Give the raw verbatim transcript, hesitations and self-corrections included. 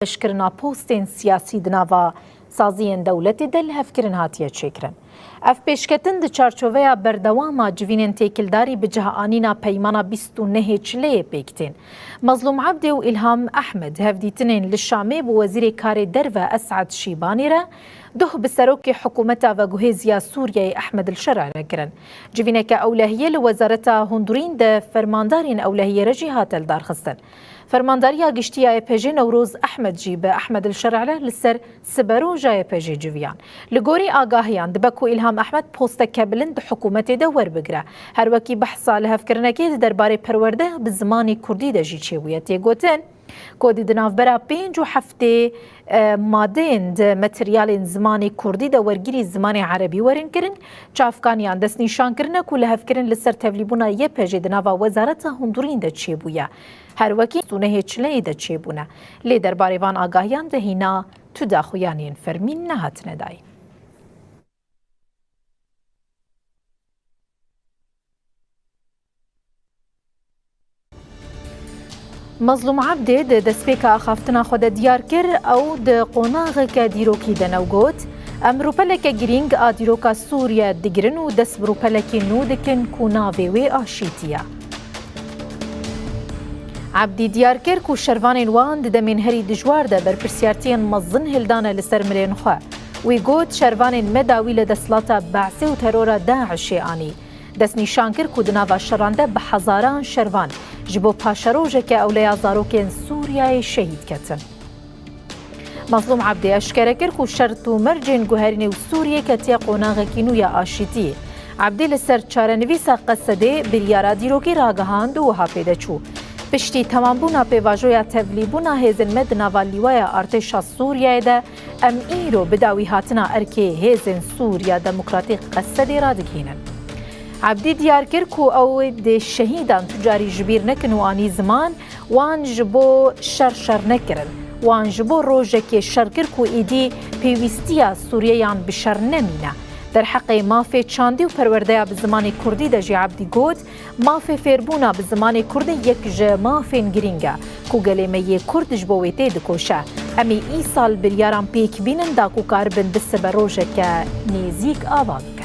Pêşkirina postên siyasî di nava saziyên dewletê de lihevkirin hatiye çêkirin. Ev pêşketin di çarçoveya berdewama civînên têkildarî bi cih anîna peymana bîst û nehê Çileyê pêk tên. Mezlûm Ebdî û Îlham Ehmed hevdîtinên li Şamê bi Wezîrê Karê Derve Esad Şîbanî re, duh bi serokê hikûmeta veguhêzî ya Sûriyeyê Ehmed El-Şer'a re kirin. Civîneke ewlehiyê li Wezareta Hundirîn de fermandarên ewlehiyê re jî hate lidarxistin. Fermandariya Giştî ya Y P J Newroz Ehmed jî bi Ehmed El-Şer'a re li ser siberoja Y P J civiyan. Li gorî agahiyan, dibe ku Îlham Ehmed posteke bilind di hikûmetê de werbigire. Her wekî behsa lihevkirinekê di derbarê perwerde bi zimanê kurdî de jî çêbûye. Tê gotin ku di, di navbera pênc û heftê, e, madeyên di materyalên zimanê kurdî de wergirî zimanê erebî werin kirin, çavkaniyan destnîşan kirine ku lihevkirin li ser tevlîbûna Y P J di nava Wezareta Hundirîn de çêbûye. Her wekî stûnehê Çileyê de çêbûne. Lê derbarê van agahiyan de hîna tu daxuyaniyên fermî nehatine dayîn. Mezlûm Ebdê di destpêka axaftina xwe de diyar kir, ew di qonaxeke dîrokî de ne û got, Em rûpeleke girîng a dîroka Sûriye digirin û dest bi rûpelekî nû dikin ku navê wê Aşîtî ye. Ebdî diyar kir ku şervanên wan di demên herî dijwar de berpirsiyartiyên mezin hildane li ser milên xwe. Wî got, Şervanên me dawî li desthilata Be'sê û terora DAIŞê anî. Destnîşan kir ku di nava şeran de bi hezaran şervan ji bo paşerojeke ewleya zarokên Sûriyeyê şehîd ketin. Mezlûm Ebdî eşkere kir ku şert û mercên guherînê û Sûriyê ketiye qonaxekî nû ya aşîtiyê. Ebdî li ser çarenivîsa Qesedê biryara dîrokî ragihand û wiha pê de çû, Piştî temambûna pêvajoya tevlîbûna hêzên me di nava lîwaya artêşa Sûriyeyê de, em îro bi dawîhatina erkê hêzên Sûriya Demokratîk Qesedê radigihînin. Ebdî diyar kir ku ew dê şehîdan tu carî ji bîr nekin û anî ziman, wan ji bo şer şer nekirin. Wan ji bo rojekê şer kir ku êdî pêwîstiya Sûriyeyan bi şer nemîne. Derheqê mafê çandî û perwerdeya bi zimanê kurdî de jî Ebdî got, Mafê fêrbûna bi zimanê kurdî yek ji mafên girîng e ku gelê me yê kurd ji bo wê tê dikoşe. Em ê îsal biryaran pêk bînin da ku karibin di siberojeke nêzîk ava bikin.